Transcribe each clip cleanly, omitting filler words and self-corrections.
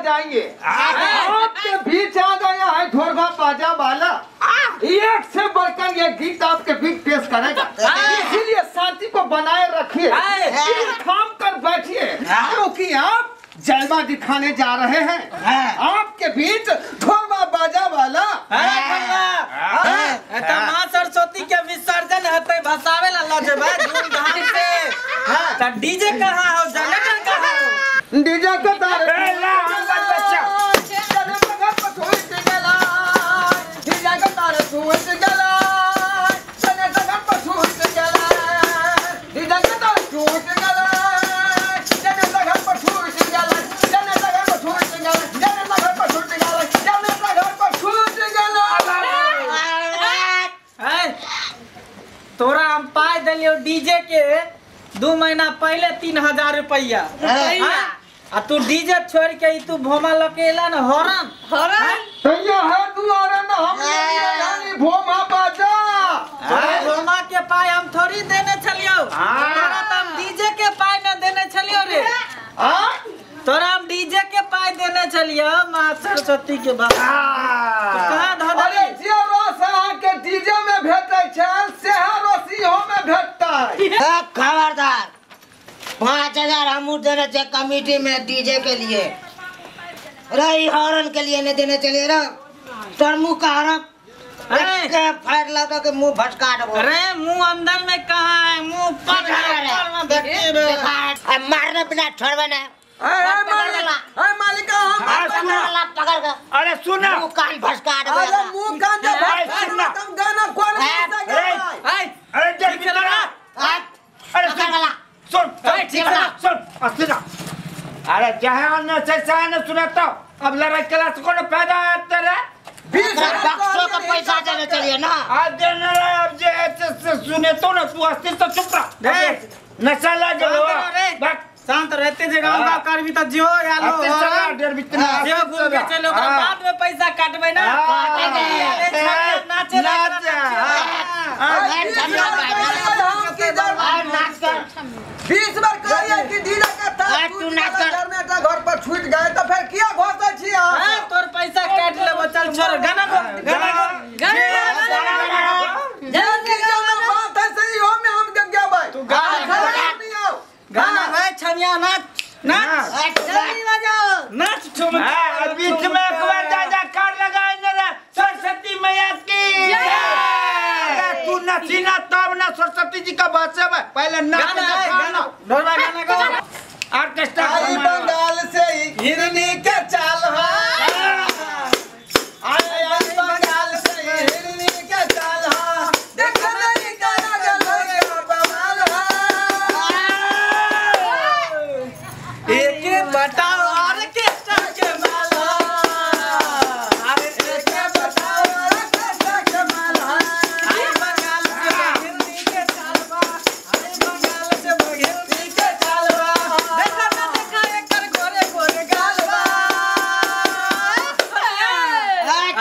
बजाएंगे। आपके बीच आ गया है ढोलवा बाजा वाला, एक से बढ़कर ये गीत आपके बीच पेश करेगा। इसीलिए शांति को बनाए रखिए, थाम कर बैठिए, क्योंकि आप जलवा दिखाने जा रहे हैं। आपके बीच ढोलवा बाजा वाला। माँ सरस्वती के विसर्जन होते भसावे ला लऽ जेबै धूमधाम से। त डीजे कहाँ हो, जनरेटर कहाँ हो? डीजे के तार तोरा हम पाई दिलियो डीजे के 2 महीना पहले 3000 रुपया, आ तू डीजे छोड़ के तू भोमा लके एला न हॉर्न हॉर्न तैया है दुआरे न हम यानी भोमा बाजा। तोरा भोमा के पाई हम थोड़ी देने छलियो, तोरा त हम डीजे के पाई न देने छलियो रे। हां तोरा हम डीजे के पाई देने छलियो मां सरस्वती के बाप। कहां धऽ अरे जे रस अहाँ के डीजे में भेटै छै सेहा रस इहो में भेटतै। खबरदार, 5000 हम देने थे कमेटी में डीजे के लिए, रही हॉर्न के लिए नहीं देने चले रहा। तोर मुंह का हरप फाड़ लगा के मुंह भटका देबो। अरे मुंह अंदर में कहाँ है, मुंह पर में मारने बिना छोड़बे ना। अरे मालिका हम पकड़ के, अरे सुन मुंह कान भटका देबो। अरे मुंह कान दे भटका तुम गाना कौन अरे अरे देख अरे सुन सुन सुन, अरे जहाँ न से न सुनाता अब लड़ाई क्लास को फायदा है तेरे। 20 का पैसा देने चलिए ना आज देने रहे। अब जे सुने तो ना तू अस्थिर तो चुप रह, नशा लग गयो शांत रहते जे गांव का कर भी त जियो यालो जियो घूम के चलो, बाद में पैसा काटबे ना। नाचे नाचे 20 बार कहिए कि डीजे के तार तू नाच कर, घर पर छूट गए तो फिर किया घोसै छी हां? तोर पैसा काट लेबो, चल छोड़ गाना गो गाना गो गाना बात है सही हो में हम गबै तू गाना गाना भाई छमिया नाच नाच जल्दी बजाओ नाच ठुम। हां बीच में एक बार जा जा कर लगाए ना सरस्वती मैया की जय। तू नाची ना तब ना सरस्वती जी का बात है, पहले नाच गाना ढोलवा गाना गाओ। ऑर्केस्ट्रा आई बंगाल से हिरनी के चाल है, आई बंगाल से हिरनी के चाल है, देख नहीं करा गलो बवाल है। एक बताओ ऑर्केस्ट्रा के माला, अरे एक बताओ ऑर्केस्ट्रा के माला, आई बंगाल से हिरनी के चाल बा, आई बंगाल से हिरनी के चाल बा, देखा ना देखा एकर गोरे गोरे गाल बा।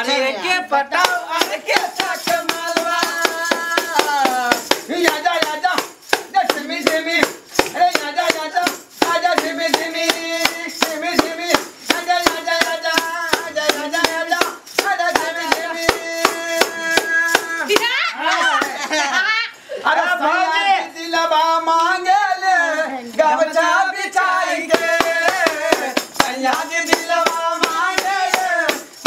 अरे एक बताओ ऑर्केस्ट्रा के मालवा। आजा आजा सिमी सिमी, अरे आजा आजा आजा सिमी सिमी सिमी सिमी, आजा आजा आजा आजा आजा आजा आजा सिमी सिमी। अरे भाई दिलवा मांगे ले गमछा बिछाई के, सैया जी दिलवा मांगे ले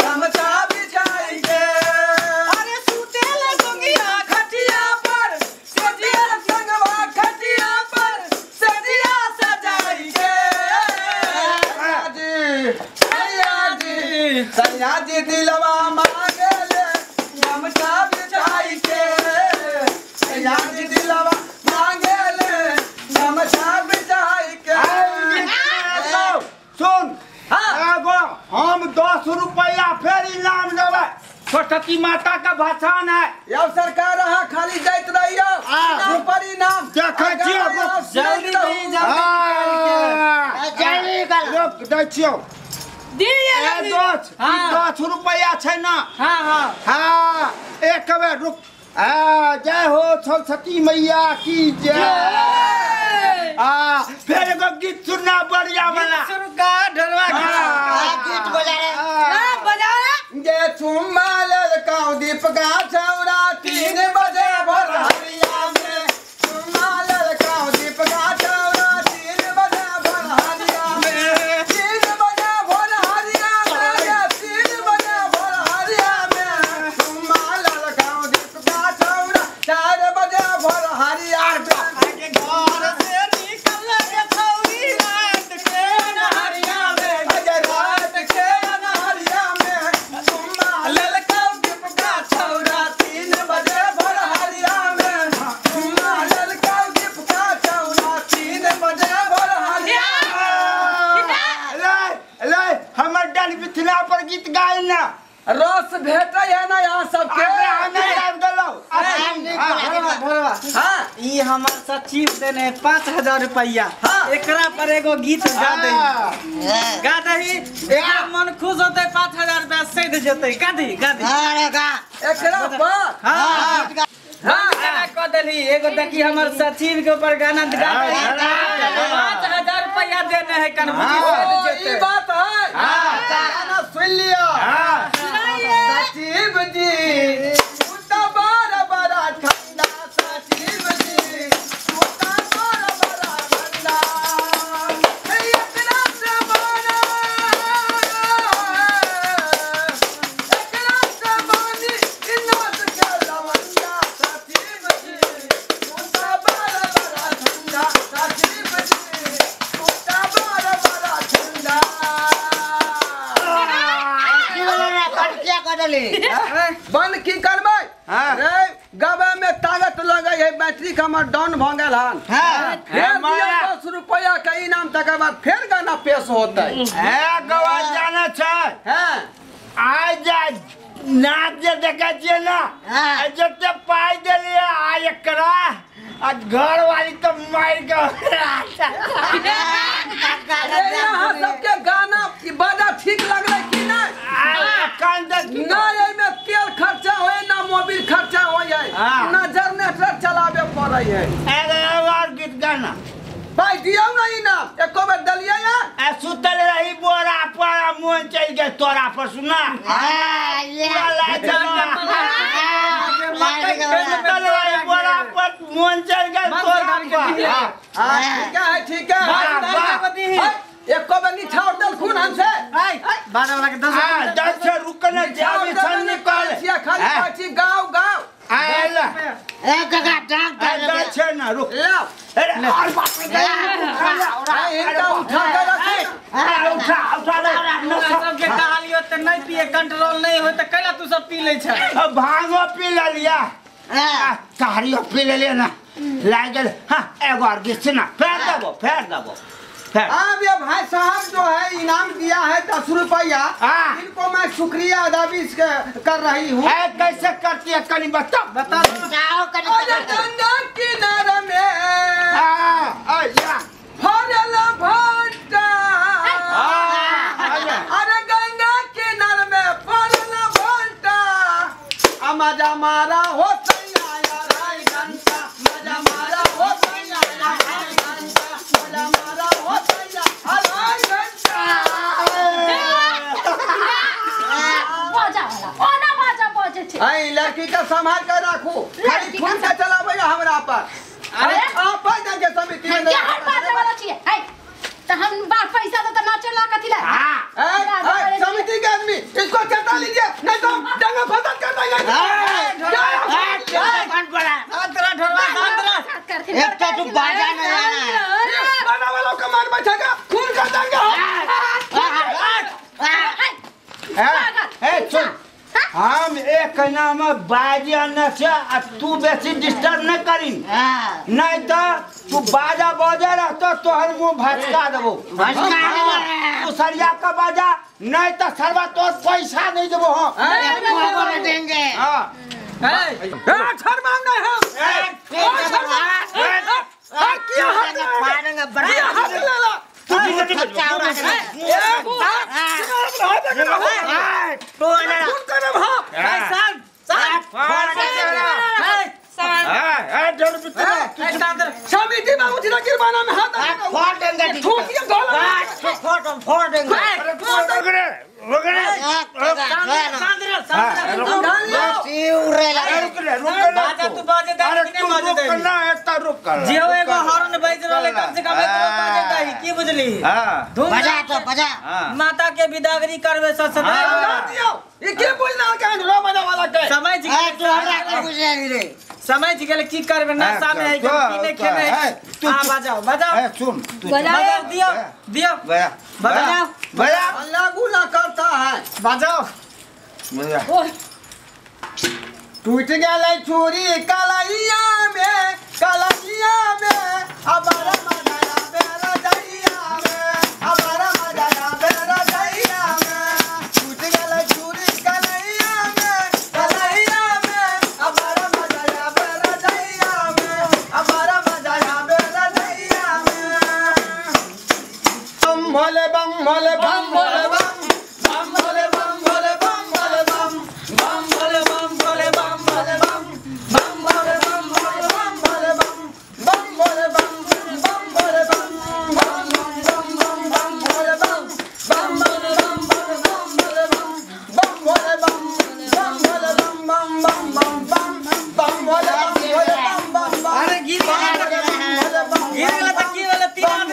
गमछा बिछाई के। अरे सुतेला संगिया खटिया पर, सजिया संगवा खटिया पर सजिया सजाई के, सैया जी सैया जी दिलवा मांगे ले गमछा बिछाई के, सैया जी दिलवा मांगे ले गमछा बिछाई के। सुन एगो हम 10 रुपया फेर इनाम देबै, सरस्वती माता का भाषण है। यौ सरकार अहाँ खाली जाइत रहियौ इनाम पर इनाम देखै छियौ जल्दी जल्दी जल्दी निकाल रुक दै छियौ 10 रुपया छै ना। हां हां हां एक बेर रुक। जय हो सरस्वती मैया की जय। आ फिर एगो गीत सुनना बढ़िया वाला शुरू कर ढोलवा गीत दीपका चौरा 3 बजे भोर हरिया में चुम्मा ललका दीपका चौरा 3 बजे भोर हरिया में 3 बजे भोर हरिया में 3 बजे भोर हरिया में चुम्मा ललका दीपका चौरा 4 बजे भोर हरिया में घर से निकल के छौरी रात के अनहरिया में रात के अनहरिया में चुम्मा ललका दीपका चौरा 3 बजे भोर हरिया में चुम्मा ललका दीपका चौरा 3 बजे भोर हरिया ले ले हमर डल मिथिला पर गीत गाय ना रस भेटै है ना यहाँ सबके अरे हमे आबि गेलौ। भोरवा हाँ ई हमर सचिव देने 5000 रुपया। हाँ। एकरा पर एगो गीत गा दही गा दही एकरा मन खुश होते 5000 रुपया सैध जेतै। गा दही गा दही अरे गा एकरा पर हाँ हाँ कह देली एगो देखी हमर सचिव के ऊपर गाना गा दही 5000 रुपया देने है कनबुजी सैध ओ, ई जेतै। बात है गाना सुन लियो। सचिव जी उता बड़ा बड़ा ठंडा सचिव जी उता बड़ा बड़ा ठंडा हे एकरा से बड़ा एकरा से बनी इनास के लवंडा सचिव जी उता बड़ा बड़ा ठंडा सचिव जी उता बड़ा बड़ा ठंडा। की बोले रे कट किया कर देली बंद की करबै हाँ। रे गबे में ताकत लगे है बैटरी के हमर डाउन भ गेल हन। हां फेर दियौ 10 रुपया के इनाम तकर बाद फेर गाना पेश होतै। ए गवा जाना छै हैं आइ जा नाच जे देखै छियै ना हाँ। जते पाइ देलियै आ एकरा आ घर वाली तऽ मारि के अरे यहाँ सबके गाना ई बाजा ठीक लगलै कि नहि? एखन तऽ ना एहिमे तेल खर्चा होय ना मोबिल खर्चा होय है हाँ। ना जनरेटर चलाबे पड़ै है। एगो और गीत गाना पाइ दियौ ना इनाम एको बेर देलियै है? आ सुतल रही बोरा पर आ मोन चलि गेल तोरा पर सुना हां ये पूरा लाज सुतल रही बोरा पर मोन चलि गेल तोरा पर। हाँ ठीक है ठीक है। वाह, वाह। एको बेर निछाउर देलखुन हमसे बाजा वाला के 10 आ 10 से रुकने जाबी छन निकल खाली कहै छी गाँव गाँव आयल ए काका डांग दस छै ना रुक लाओ अरे और बाप रे इनका उठा के रखी। उठा उठा ले सबके कहलियो त नहीं पिए कंट्रोल नहीं होय त कैला तू सब पी लै छ। अब भांगो पी लेलिया तारियो पी लेलिया ना लागल। हाँ एगो और गीत सुना फेर देबो फेर देबो फेर। अब ये भाई साहब जो है इनाम दिया है 10 रुपया इनको मैं शुक्रिया अदा भी इसके कर रही हूँ। कैसे करती है कनी बताओ बता जाओ कनी अरे गंगा किनारे में फरल भंटा अरे गंगा किनारे में फरल भंटा आ मजा मारा हो सैया अढ़ाई घंटा मजा मारा हो सैया अढ़ाई घंटा मजा मारा हो सैया अढ़ाई घंटा। बाजा वाला ओना बाजा बजे छै। आई लड़की का संभाल कर रखो खाली खून के चलाबै हमरा पर। अरे आप के समिति में क्या हर बाजा वाला छियै है त हम बार पैसा दे त नाचे ला कथि ला। समिति के आदमी इसको चटा लीजिए नहीं तो डंगा फसल कर देंगे। एक तो तू बाजा नहीं आना बना वालों का मार बैठेगा खून कर देंगे। ए सुन हम एक नाम बाजी आने से आ तू बेसी डिस्टर्ब नहीं करी नहीं तो तू बाजा बजे रहतो तोहर मुंह भचका देबो भचका देबो। तू सरिया का बाजा नहीं तो सरवा तोर पैसा नहीं देबो। हम एक देंगे। हां ए शर्माम नहीं हम क्या हाथ ले ला समिति में उठना गिरवाना में हाथ फोड़ देंगे ठोकिए गला फोड़ देंगे। अरे तू रुक ना एता रुक कर जे एगो हॉर्न बाजि रहले कम से कम एगो बाजतै की बुझली हां बजा तो बजा माता के विदागरी करबे ससुर दियो ई के बुझना के रो बजा वाला के समझ गेल तू हमरा के बुझले रे समझ गेल की करबे नशा में है कि पीने खेमे हां बजाओ बजाओ ए सुन तू बजाओ दियो दियो बजाओ बजा लागू ना करता है बजाओ बजा टूट गेलै चूड़ी कलैया में हमारा मजा बेरा जइया में हमारा मजा बेरा जइया में टूट गेलै चूड़ी कलैया में हमारा मजा बेरा जइया में हमारा मजा बेरा जइया में बम भोले बम भोले बम भोले बम बम भोले बम भोले बम भोले बम बम भोले बम भोले बम भोले बम बम भोले बम भोले बम भोले बम बम भोले बम बम भोले बम बम बम बम बम भोले बम बम भोले बम भोले बम भोले बम बम भोले बम बम भोले बम बम बम बम बम बम भोले बम भोले बम बम बम। अरे गिर गेल त की भेल तीन आदमी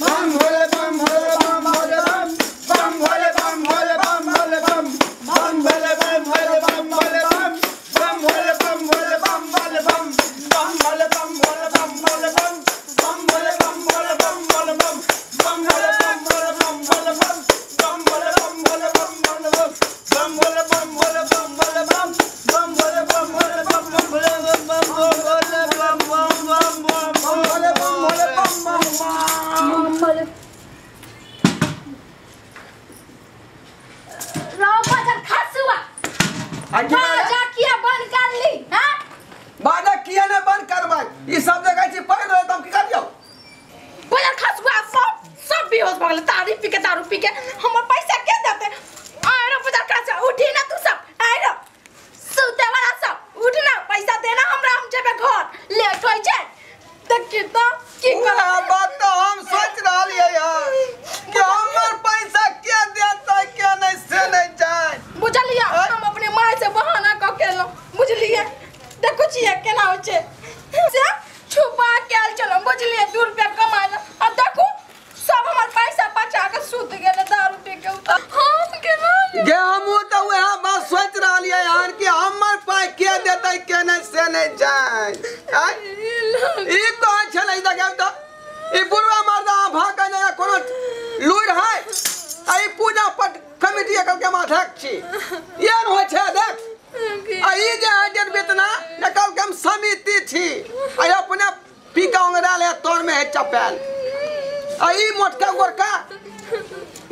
बम भोले बम भोले बम भोले बम बम भोले बम भोले बम भोले बम बम भोले बम भोले बम भोले बम बम भोले बम भोले बम भोले बम बम भोले बम भोले बम भोले बम बम भोले बम भोले बम भोले बम बम भोले बम भोले बम भोले बम बम भोले बम भोले बम भोले बम बम भोले बम भोले बम भोले बम बम भोले बम भोले बम भोले बम बम भोले बम बम बम बम भोले बम भोले बम बम बम। बाजा किया बंद कर ली हां बाजा किया ने बंद करबै ई सब जगह छी पढ़ रहे त हम की करियौ बाजा खसुआ सब सब बेहोश भ गेल तारी पी के दारू पी के हमर पैसा के देते आय रे बाजा खसुआ उठी ना तू सब आय रे सुते वाला सब उठ ना पैसा देना हमरा हम जेबे घर लेट होई छै देखी त की करब बात त हम सोच रहलियै यार कि हमर पैसा के देतै के नहीं से नहीं जाए बुझलियै हम अपने माय से बहाना क के एलौ बुझलियै देखो छियै केना होइ छै से छुपा के आयल छलौ बुझलियै 2 रुपया कमायल आ देखो सब हमर पैसा बचा के सुत गेल दारू पी के उतर हम केना गे हमहूँ तऽ वएह बात सोच रहलियै हन कि हमर पाइ के देतै के नहीं से नहीं जाए ई कहै छलै देखब तऽ ई बुढ़वा मर्दा भाग जाय कोनो लुरि है आ ई पूजा पाठ कमिटी एकर के अध्यक्ष छी एहन होइ छै देख आ ई जे है जे बेतना एकर के हम समिति छी आ अपने पी के ओंगराल है तोर में है चपेल आ ई मोटका गोरका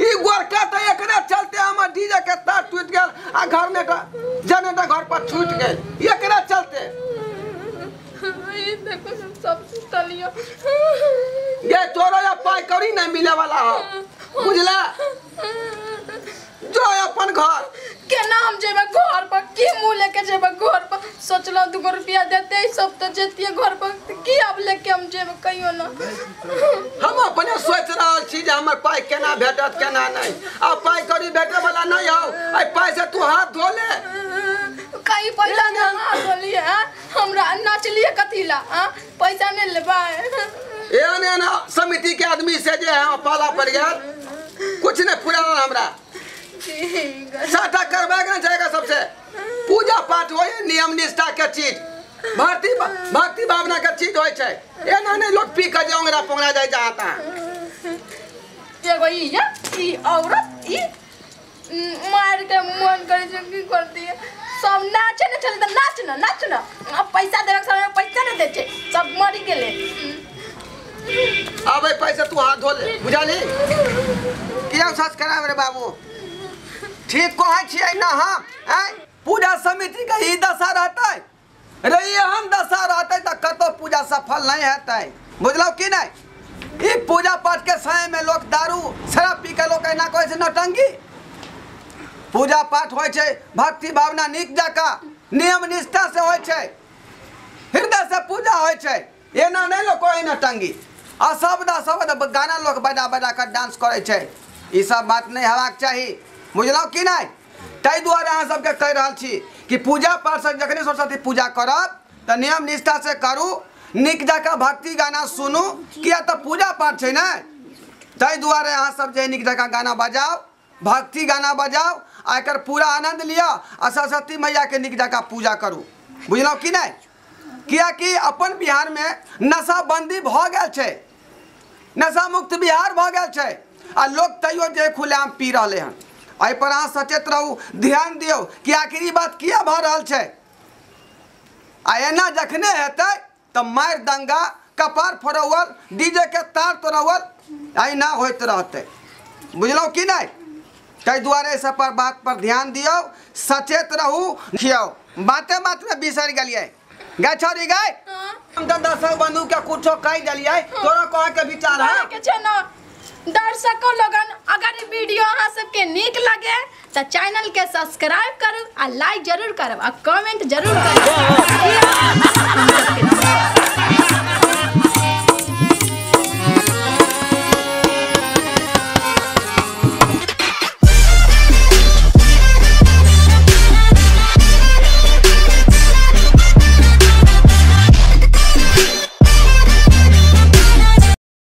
ई गोरका तऽ एकरे चलते हमर डीजे के तार टूटि गेल आ घर ने जनरेटर घर पर छूटि गेल एकरे चलते ई देखो सब सुतलियो ये तोरो या पाइ कौड़ी नहीं मिले वाला हो बुझला जो अपन घर केना हम जेबै घर पर की मुँह लेके जेबै घर पर सोचलहुँ 2 रुपया देते सब तऽ जैतियै घर पर की आब लेके हम जेबै कहियो ना हम अपने सोच रहल छी जे हमर पाइ केना भेटत केना नहि आ पाइ कौड़ी भेटे वाला नहीं हो आ पाइ से तू हाथ धो ले कहीं पैसा नहीं हाथ धोलिए हमरा नाचलिए कथी ला पैसा नहीं लेबै एहन एहन समिति के आदमी से जे है पाला पड़ गेल कुछ नहीं पूरा हमरा साटा करबा के जाएगा सबसे पूजा पाठ हो नियम निष्ठा के चीज भक्ति भक्ति भावना के चीज होय छै एना नहीं लोग पी के ओंगरा पोंगरा जाय जाता एगो ई या ई औरत ई मार के मन करे छै की कर दिए सब नाचे ने चले त नाच ना नाच ना अब पैसा देबे के समय पैसा नहीं दे छै सब मरि गेले आबे पैसा तू हाथ धो ले बुझाली किया सास कराब रे बाबू ठीक कहै छियै ना हम आँय पूजा समिति के ई दशा रहतै रे एहन दशा रहतै तऽ कतौ पूजा सफल नहीं हेतै बुझलौ कि नहीं ई पूजा पाठ के समय में लोग दारू शराब पी के लोग एना कहै छै नौटंकी पूजा पाठ होइ छै भक्ति भावना नीक जकाँ नियम निष्ठा से होइ छै हृदय से पूजा होइ छै एना नहीं लोग कहै नौटंकी आ सब शब्द गाना लोग बजा बजा कर डांस करै छै ई सब बात नहीं हेबाक चाही बुझलौ कि नहीं ताहि दुआरे अहाँ सबके कहि रहल छी कि पूजा पाठ से जखने सरस्वती पूजा करब त नियम निष्ठा से करू, नीक जकाँ भक्ति गाना सुनू, किया त पूजा पाठ छै ने। ताहि दुआरे अहाँ सब जे नीक जकाँ गाना बजाउ, भक्ति गाना बजाउ आ एकर पूरा आनंद लिअ आ सरस्वती मैया के नीक जकाँ पूजा करू, बुझलहुँ कि नहि? कियाकि अपन बिहार में नशाबंदी भऽ गेल छै, नशा मुक्त बिहार भऽ गेल छै आ लोक तैयो जे खुलेआम पी रहलै हन। एहि पर अहाँ सचेत रहू, ध्यान दियौ कि आखिर ई बात किया भऽ रहल छै। आ एना जखने हेतै तऽ मारि दंगा, कपार फोड़ौल, डीजे के तार तोड़ौल, एना होइत रहतै, बुझलहुँ कि नहि? ताहि दुआरे सब पर बात पर ध्यान दियौ, सचेत रहू। खियौ बाते बात में बिसरि गेलियै गै छौरी गै, हम तऽ दर्शक बंधु के कुछो कहि देलियै, तोरा कहे के विचार है के छै ना। दर्शकों लोगन अगर ई वीडियो अहाँ सबके नीक लगे तो चैनल के सब्सक्राइब करू आ लाइक जरूर करब आ कमेंट जरूर करब।